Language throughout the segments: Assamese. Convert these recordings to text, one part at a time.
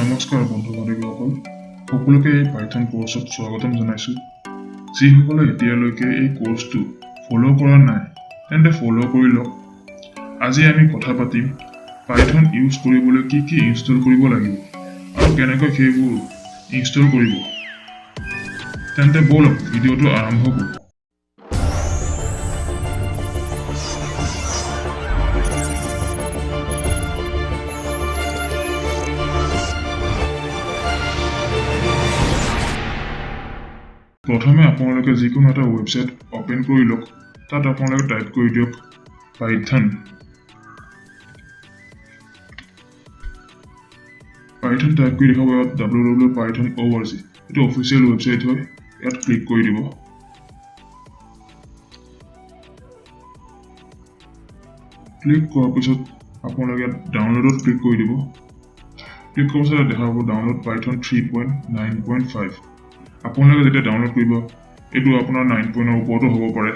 নমস্কাৰ বন্ধু বান্ধৱীসকল, সকলোকে এই পাইথন কোৰ্চত স্বাগতম জনাইছোঁ। যিসকলে এতিয়ালৈকে এই কোৰ্চটো ফ'ল' কৰা নাই, তেন্তে ফ'ল' কৰি লওক। আজি আমি কথা পাতিম পাইথন ইউজ কৰিবলৈ কি কি ইনষ্টল কৰিব লাগিব আৰু কেনেকৈ সেইবোৰ ইনষ্টল কৰিব। তেন্তে ব'লক, ভিডিঅ'টো আৰম্ভ কৰোঁ। প্ৰথমে আপোনালোকে যিকোনো এটা ৱেবছাইট অ'পেন কৰি লওক। তাত আপোনালোকে টাইপ কৰি দিয়ক পাইথন। পাইথন টাইপ কৰি দেখাব ইয়াত www.python.org। এইটো অফিচিয়েল ৱেবছাইট হয়। ইয়াত ক্লিক কৰি দিব। ক্লিক কৰাৰ পিছত আপোনালোকে ইয়াত ডাউনলোডত ক্লিক কৰি দিব। ক্লিক কৰাৰ পিছত দেখা পাব ডাউনলোড পাইথন 3.9.5। আপোনালোকে যেতিয়া ডাউনলোড কৰিব, এইটো আপোনাৰ 9 পইণ্টৰ ওপৰতো হ'ব পাৰে।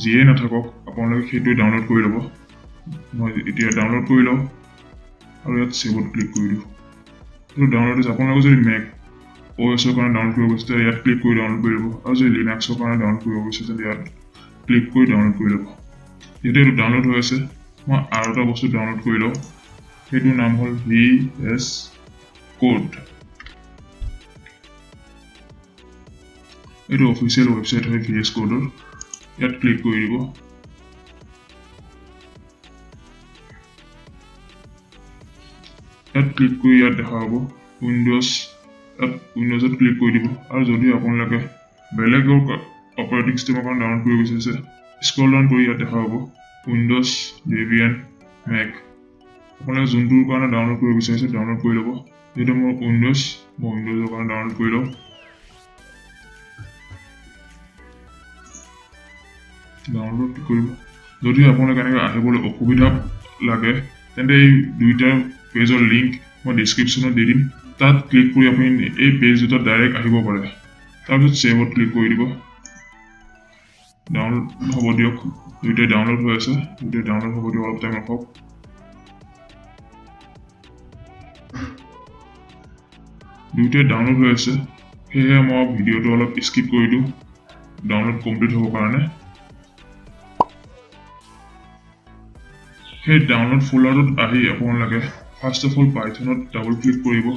যিয়ে নাথাকক, আপোনালোকে সেইটোৱে ডাউনলোড কৰি ল'ব। মই এতিয়া ডাউনলোড কৰি লওঁ আৰু ইয়াত ছেভত ক্লিক কৰি দিওঁ। এইটো ডাউনলোড হৈছে। আপোনালোকে যদি মেক অ' এছৰ কাৰণে ডাউনলোড কৰিব বিচাৰে, ইয়াত ক্লিক কৰি ডাউনলোড কৰি ল'ব আৰু যদি লিনাক্সৰ কাৰণে ডাউনলোড কৰিব বিচাৰে, তেন্তে ইয়াত ক্লিক কৰি ডাউনলোড কৰি ল'ব। যিহেতু এইটো ডাউনলোড হৈ আছে, মই আৰু এটা বস্তু ডাউনলোড কৰি লওঁ। সেইটোৰ নাম হ'ল ভি এছ কোড। এইটো অফিচিয়েল ৱেবছাইট হয় ভি এছ কোডৰ। ইয়াত ক্লিক কৰি দিব। ইয়াত ক্লিক কৰি ইয়াত দেখা হ'ব উইণ্ড'জ। ইয়াত উইণ্ড'জত ক্লিক কৰি দিব আৰু যদি আপোনালোকে বেলেগৰ অপাৰেটিং চিষ্টেমৰ কাৰণে ডাউনলোড কৰিব বিচাৰিছে, স্ক্ৰল ডাউন কৰি ইয়াত দেখা হ'ব উইণ্ড'জ, ডেবিয়ান, মেক। আপোনালোকে যোনটোৰ কাৰণে ডাউনলোড কৰিব বিচাৰিছে, ডাউনলোড কৰি ল'ব। যিহেতু মোৰ উইণ্ড'জ, মই উইণ্ড'জৰ কাৰণে ডাউনলোড কৰি লওঁ। ডাউনলোড কৰিব। যদি আপোনালোকে এনেকৈ আহিবলৈ অসুবিধা লাগে, তেন্তে এই দুইটা পেজৰ লিংক মই ডিছক্ৰিপশ্যনত দি দিম। তাত ক্লিক কৰি আপুনি এই পেজ দুটাত ডাইৰেক্ট আহিব পাৰে। তাৰপিছত ছেভত ক্লিক কৰি দিব। ডাউনলোড হ'ব দিয়ক। দুইটাই ডাউনলোড হৈ আছে। দুইটাই ডাউনলোড হ'ব দিয়ক, অলপ টাইম ৰাখক। দুইটাই ডাউনলোড হৈ আছে, সেয়েহে মই ভিডিঅ'টো অলপ স্কিপ কৰি দিওঁ ডাউনলোড কমপ্লিট হ'বৰ কাৰণে। সেই ডাউনলোড ফ'ল্ডাৰটোত আহি আপোনালোকে ফাৰ্ষ্ট অফ অল পাইথনত ডাবল ক্লিক কৰিব।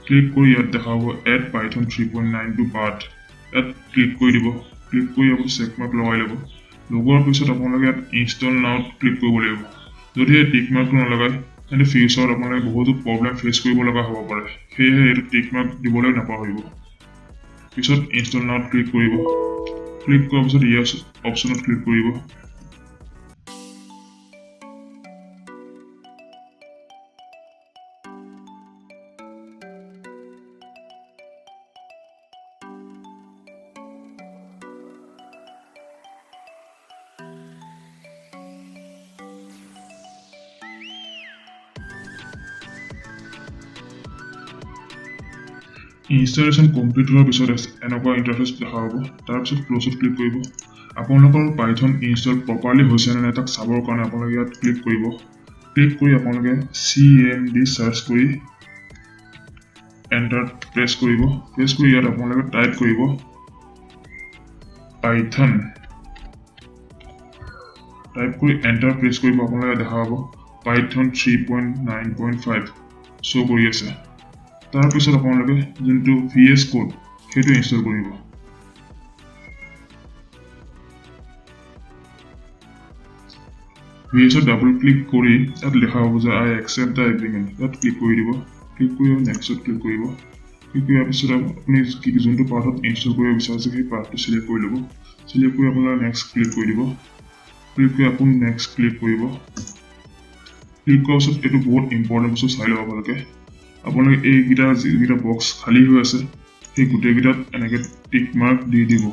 ক্লিক কৰি ইয়াত দেখা পাব "Add Python 3.9 to path"। ইয়াত ক্লিক কৰি দিব। ক্লিক কৰি আপুনি চেক মাৰ্ক লগাই ল'ব। লগোৱাৰ পিছত আপোনালোকে ইয়াত ইনষ্টল নাওত ক্লিক কৰিব লাগিব। যদি এই টিক মাৰ্কটো নলগায়, তেন্তে ফিউচাৰত আপোনালোকে বহুতো প্ৰব্লেম ফেচ কৰিব লগা হ'ব পাৰে। সেয়েহে এইটো টিক মাৰ্ক দিবলৈ নাপাহৰিব। পিছত ইনষ্টল নাওত ক্লিক কৰিব। ক্লিক কৰাৰ পিছত য়েছ অপশ্যনত ক্লিক কৰিব। ইনষ্টলেশ্যন কমপ্লিট হোৱাৰ পিছত এনেকুৱা ইণ্টাৰফেচ দেখা পাব। তাৰপিছত ক্ল'জত ক্লিক কৰিব। আপোনালোকৰ পাইথন ইনষ্টল প্ৰপাৰলি হৈছে নে নাই, তাক চাবৰ কাৰণে আপোনালোকে ইয়াত ক্লিক কৰিব। ক্লিক কৰি আপোনালোকে চিএমডি চাৰ্চ কৰি এণ্টাৰ প্ৰেছ কৰিব। প্ৰেছ কৰি ইয়াত আপোনালোকে টাইপ কৰিব পাইথন। টাইপ কৰি এণ্টাৰ প্ৰেছ কৰিব। আপোনালোকে দেখা পাব পাইথন 3.9.5 শ্ব' কৰি আছে। তাৰপিছত আপোনালোকে যোনটো ভি এছ কোড, সেইটো ইনষ্টল কৰিব। ভি এছত ডাবল ক্লিক কৰি ইয়াত লিখা হ'ব যে "I accept the agreement"। ইয়াত ক্লিক কৰি দিব। ক্লিক কৰি নেক্সটত ক্লিক কৰিব। ক্লিক কৰাৰ পিছত আপুনি কি যোনটো পাথত ইনষ্টল কৰিব বিচাৰিছে, সেই পাথটো চিলেক্ট কৰি ল'ব। চিলেক্ট কৰি আপোনালোকে নেক্সট ক্লিক কৰি দিব। ক্লিক কৰি আপুনি নেক্সট ক্লিক কৰিব। ক্লিক কৰাৰ পিছত এইটো বহুত ইম্পৰ্টেণ্ট বস্তু, চাই ল'ব ভালকৈ। আপোনালোকে এইকেইটা যিকেইটা বক্স খালী হৈ আছে, সেই গোটেইকেইটাত এনেকৈ টিক মাৰ্ক দি দিব।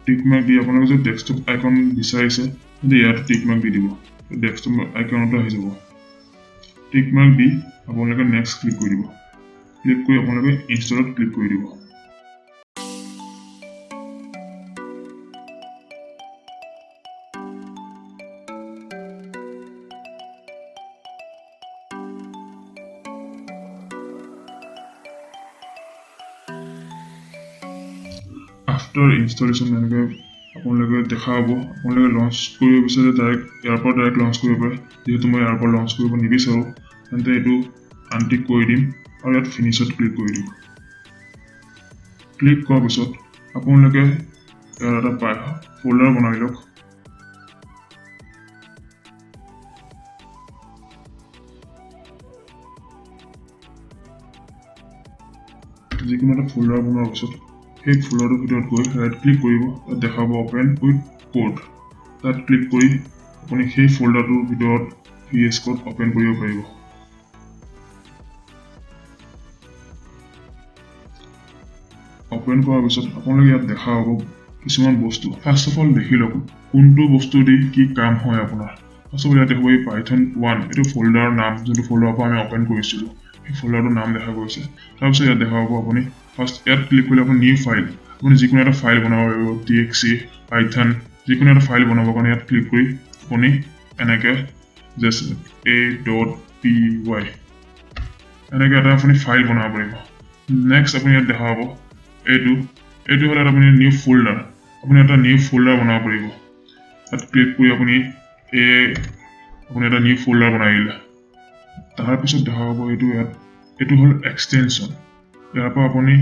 টিক মাৰ্ক দি আপোনালোকে যদি ডেস্কটপ আইকন বিচাৰিছে, তেন্তে ইয়াতো টিক মাৰ্ক দি দিব। ডেস্কটপ আইকনতো আহি যাব। টিক মাৰ্ক দি আপোনালোকে নেক্সট ক্লিক কৰি দিব। ক্লিক কৰি আপোনালোকে ইনষ্টলত ক্লিক কৰি দিব। আফটাৰ ইনষ্টলেশ্যন এনেকৈ আপোনালোকে দেখা পাব। আপোনালোকে লঞ্চ কৰিব বিচাৰিলে ডাইৰেক্ট ইয়াৰ পৰা ডাইৰেক্ট লঞ্চ কৰিব পাৰে। যিহেতু মই ইয়াৰ পৰা লঞ্চ কৰিব নিবিচাৰোঁ, তেন্তে এইটো আনটিক কৰি দিম আৰু ইয়াত ফিনিছত ক্লিক কৰি দিম। ক্লিক কৰাৰ পিছত আপোনালোকে ইয়াৰ এটা ফ'ল্ডাৰ বনাই লওক। যিকোনো এটা ফ'ল্ডাৰ বনোৱাৰ পিছত সেই ফ'ল্ডাৰটোৰ ভিতৰত গৈ ৰাইট ক্লিক কৰিব, তাত দেখাব অ'পেন উইথ কোড। তাত ক্লিক কৰি আপুনি সেই ফ'ল্ডাৰটোৰ ভিতৰত ভি এছ কোড অ'পেন কৰিব পাৰিব। অ'পেন কৰাৰ পিছত আপোনালোকে ইয়াত দেখা পাব কিছুমান বস্তু। ফাৰ্ষ্ট অফ অল দেখি লওক কোনটো বস্তু দি কি কাম হয় আপোনাৰ। ফাৰ্ষ্ট অফ অল ইয়াত দেখিব এই পাইথন 1, এইটো ফ'ল্ডাৰৰ নাম, যোনটো ফ'ল্ডাৰৰ পৰা আমি অ'পেন কৰিছিলোঁ সেই ফ'ল্ডাৰটোৰ নাম দেখা গৈছে। তাৰপিছত ইয়াত দেখা পাব আপুনি ফাৰ্ষ্ট ইয়াত ক্লিক কৰিলে আপুনি নিউ ফাইল, আপুনি যিকোনো এটা ফাইল বনাব পাৰিব। টিএক্সি, পাইথন, যিকোনো এটা ফাইল বনাবৰ কাৰণে ইয়াত ক্লিক কৰি আপুনি এনেকৈ জাষ্ট a.py এনেকৈ এটা আপুনি ফাইল বনাব পাৰিব। নেক্সট আপুনি ইয়াত দেখা পাব এইটো হ'লে আপুনি নিউ ফ'ল্ডাৰ, আপুনি এটা নিউ ফ'ল্ডাৰ বনাব পাৰিব। তাত ক্লিক কৰি আপুনি এটা নিউ ফ'ল্ডাৰ বনাই দিলে। তাৰপিছত দেখা পাব এইটো ইয়াত, এইটো হ'ল এক্সটেনশ্যন। ইয়াৰ পৰা আপুনি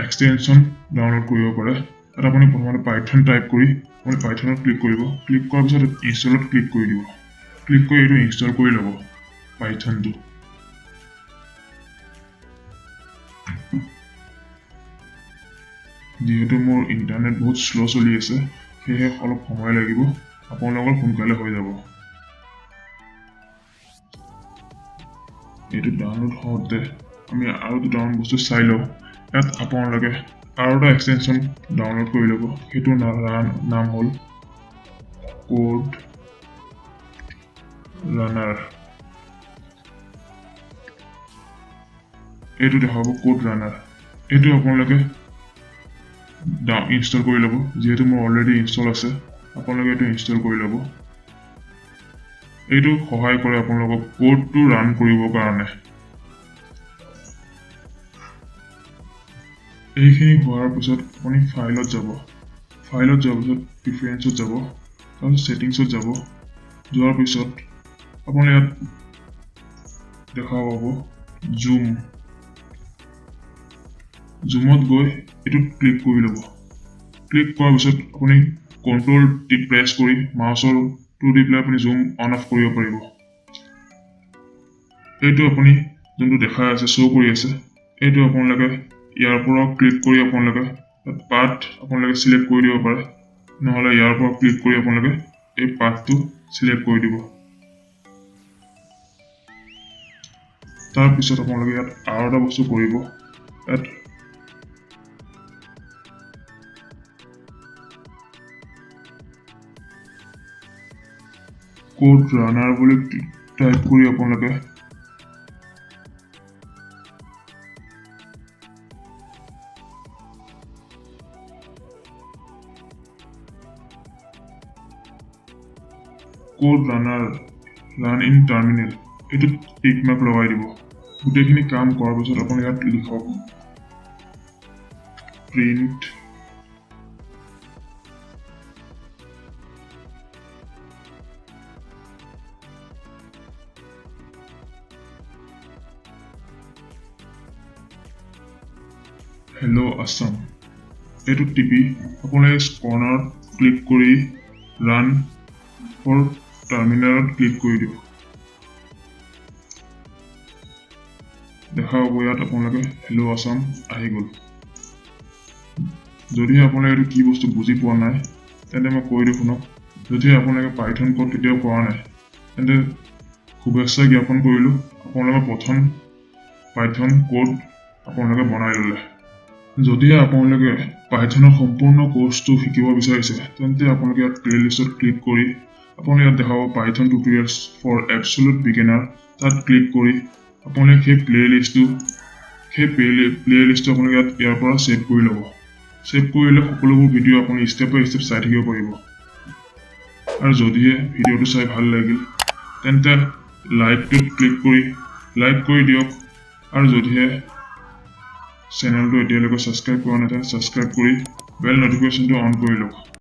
এক্সটেনশ্যন ডাউনলোড কৰিব পাৰে। তাত আপুনি প্ৰথমতে পাইথন টাইপ কৰি আপুনি পাইথনত ক্লিক কৰিব। ক্লিক কৰাৰ পিছত ইনষ্টলত ক্লিক কৰি দিব। ক্লিক কৰি এইটো ইনষ্টল কৰি ল'ব পাইথনটো। যিহেতু মোৰ ইণ্টাৰনেট বহুত শ্ল' চলি আছে, সেয়েহে অলপ সময় লাগিব, আপোনালোকৰ সোনকালে হৈ যাব। এইটো ডাউনলোড হওঁতে আমি আৰু দুটামান বস্তু চাই লওঁ। ইয়াত আপোনালোকে আৰু এটা এক্সটেনশ্যন ডাউনলোড কৰি ল'ব, সেইটোৰ নাম হ'ল কোড ৰানাৰ। এইটো দেখাব কোড ৰানাৰ। এইটো আপোনালোকে ইনষ্টল কৰি ল'ব। যিহেতু মোৰ অলৰেডি ইনষ্টল আছে, আপোনালোকে এইটো ইনষ্টল কৰি ল'ব। এইটো সহায় কৰে আপোনালোকক কোডটো ৰান কৰিবৰ কাৰণে। এইখিনি হোৱাৰ পিছত আপুনি ফাইলত যাব। ফাইলত যোৱাৰ পিছত প্ৰিফাৰেঞ্চত যাব, তাৰপিছত ছেটিংছত যাব। যোৱাৰ পিছত আপুনি ইয়াত দেখা পাব জুম। জুমত গৈ এইটোত ক্লিক কৰি ল'ব। ক্লিক কৰাৰ পিছত আপুনি কণ্ট্ৰল প্ৰেছ কৰি মাউচৰ টু দি পেলাই আপুনি জুম অন অফ কৰিব পাৰিব। এইটো আপুনি যোনটো দেখাই আছে, শ্ব' কৰি আছে, এইটো আপোনালোকে ইয়াৰ পৰা ক্লিক কৰি আপোনালোকে পাথ আপোনালোকে চিলেক্ট কৰি দিব পাৰে, নহ'লে ইয়াৰ পৰা ক্লিক কৰি আপোনালোকে এই পাথটো চিলেক্ট কৰি দিব। তাৰপিছত আপোনালোকে ইয়াত আৰু এটা বস্তু কৰিব, ইয়াত কোড ৰানাৰ বুলি টাইপ কৰি আপোনালোকে code runner run in terminal এইটোত টিক মাৰ্ক লগাই দিব। গোটেইখিনি কাম কৰাৰ পিছত আপুনি ইয়াত লিখক প্ৰিণ্ট হেল্ল' আছাম। এইটোত টিপি আপোনালোকে কৰ্ণাৰত ক্লিক কৰি ৰান ফৰ টাৰ্মিনেলত ক্লিক কৰি দিয়ক। দেখা পাব ইয়াত আপোনালোকে হেল্ল' আছাম আহি গ'ল। যদিহে আপোনালোকে এইটো কি বস্তু বুজি পোৱা নাই, তেন্তে মই কৈ দিওঁ শুনক। যদিহে আপোনালোকে পাইথন কোড কেতিয়াও কৰা নাই, তেন্তে শুভেচ্ছা জ্ঞাপন কৰিলোঁ, আপোনালোকৰ প্ৰথম পাইথন কোড আপোনালোকে বনাই ল'লে। যদিহে আপোনালোকে পাইথনৰ সম্পূৰ্ণ কোৰ্চটো শিকিব বিচাৰিছে, তেন্তে আপোনালোকে ইয়াত প্লে লিষ্টত ক্লিক কৰি আপোনালোকে ইয়াত দেখাব Python tutorials for absolute beginner। তাত ক্লিক কৰি আপোনালোকে সেই প্লে লিষ্টটো আপোনালোকে ইয়াত ইয়াৰ পৰা ছেভ কৰি ল'ব। ছেভ কৰিলে সকলোবোৰ ভিডিঅ' আপুনি ষ্টেপ বাই ষ্টেপ চাই থাকিব পাৰিব। আৰু যদিহে ভিডিঅ'টো চাই ভাল লাগিল, তেন্তে লাইকটোত ক্লিক কৰি লাইক কৰি দিয়ক। আৰু যদিহে চেনেলটো এতিয়ালৈকে ছাবস্ক্ৰাইব কৰা নাই, তেন্তে ছাবস্ক্ৰাইব কৰি বেল নটিফিকেশ্যনটো অন কৰি লওক।